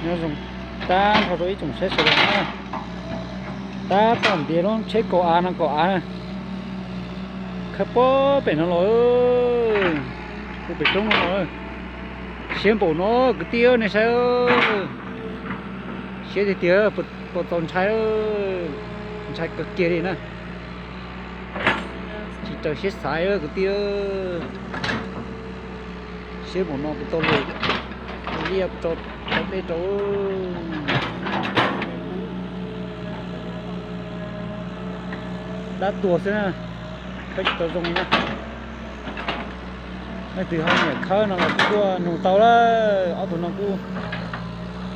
Nyob zoo tag nrho rau ib tsoom saib sawv daws na. Tab tom ntiav lub tsheb kaum av no, kaum av na. Khawb puag pem no los, puag pem roob no los. Siab npaum no kwv tij nej saib. Siab tiag tiag, puas txaus ntshai, ntshai kawg kiag li na. Tsis raws siab xaiv kwv tij. Siab npaum no puas tau lawm, liaj tso dej rau. Dab tuag xwb na, khawb tsis tau zoo na. Leej twg ho nyiam khawb no los kuj tuaj nug tau lawm, ob tug no kuj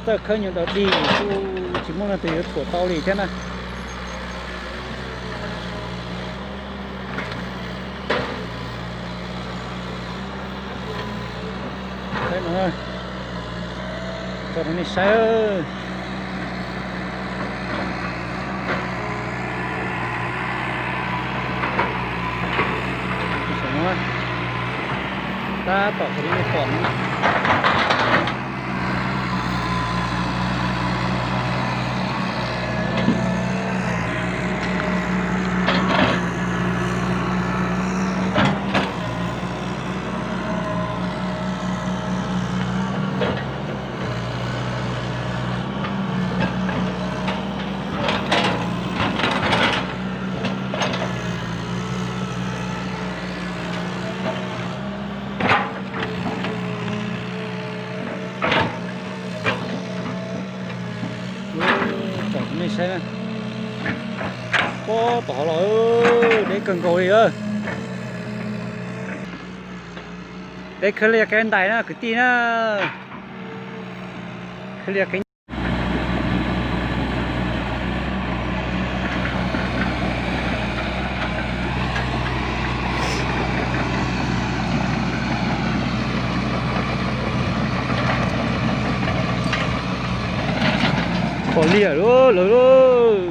txawj khawb nyuj daws dig, kuj tsis muaj leej twg yuav thuam tau li thiab na. Khawb no, tso rau nej saib. Tab tom qhov li nej pom no. Tom nej saib na, puag tom hauv los, deb kawg nkaus li. Peb khawb liaj khawb ntais na kwv tij na, khawb liaj khawb Pom liaj lawm lauj.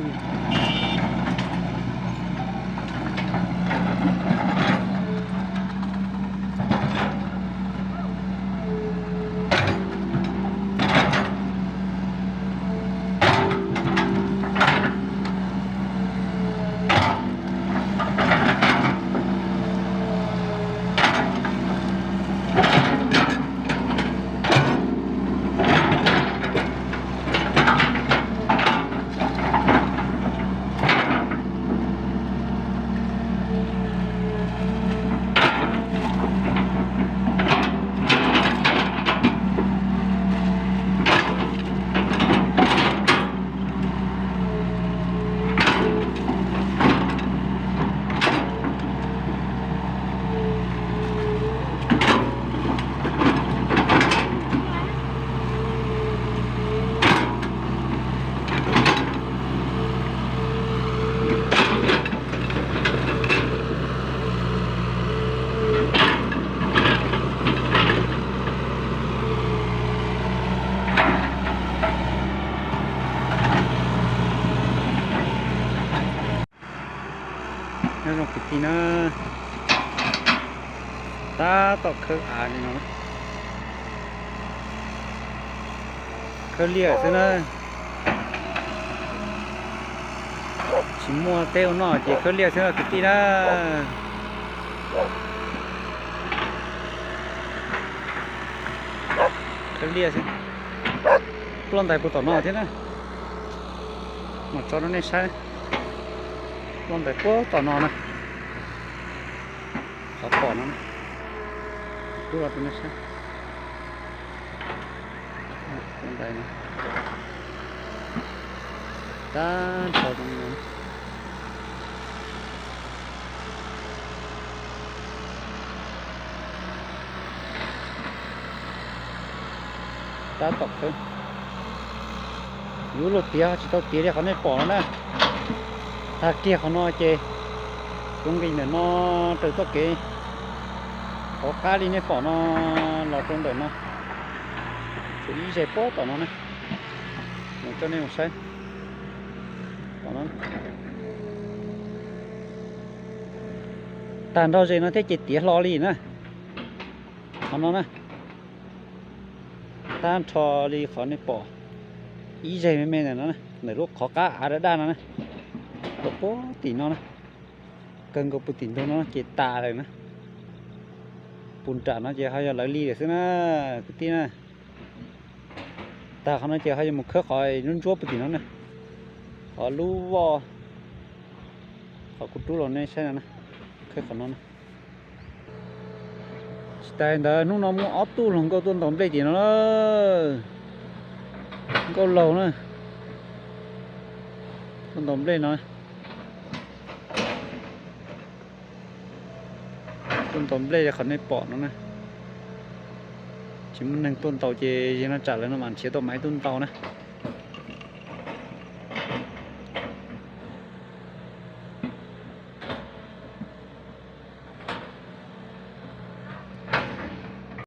Nyob zoo kwv tij na, tab tom khawb av li no, khawb liaj xwb na. Tsis muaj teb ua noj ces khawb liaj xwb kwv tij na. Khawb liaj xwb. Ploj ntais puag tom no thiab na. Mam tso rau nej saib. Ploj ntais puag tom no na. Qhov pom no, rub los rau nej saib. Ploj ntais no, tag nrho rau no. Tab tom khawb, yuav luag tiav tsis tau tiav li qhov nej pom no na. Tag kiag qhov no ces zoo nqis ntawm no raws txoj kev qhov qab li nej pom no los rau ntawm no. Tshuav ib zes puag tom no na, mus coj nej mus saib. Tom no, tag nrho zes no thiab ces tiav hlo li na. Qhov no na, tag nrho li qhov nej pom. Ib zeg me me ntawm no, ntawm lub qhov qab av daj daj no na, lub puag tim no na, kawg nkaus puag tim ntug no ces tas lawm na. Puag nram no ces ho yog lawv li lawm xwb na, kwv tij na. Tag qhov no ces ho yuav mus khawb qhov ntsuab ntsuab puag tim no na, qhov lub voj, qhov kuv rub los nej saib no na, khawb qhov no na. Tsis tas ntawd hnub no muaj ob tug hluas nkauj tuaj ntaus nplej tim no na, nkauj laug na, tuaj ntaus nplej no. Tuaj ntaus nplej li qhov nej pom no na, tsis muaj neeg tuaj ntaus ces yog no tsam lawv no mam nrhiav tau maiv tuaj ntaus na.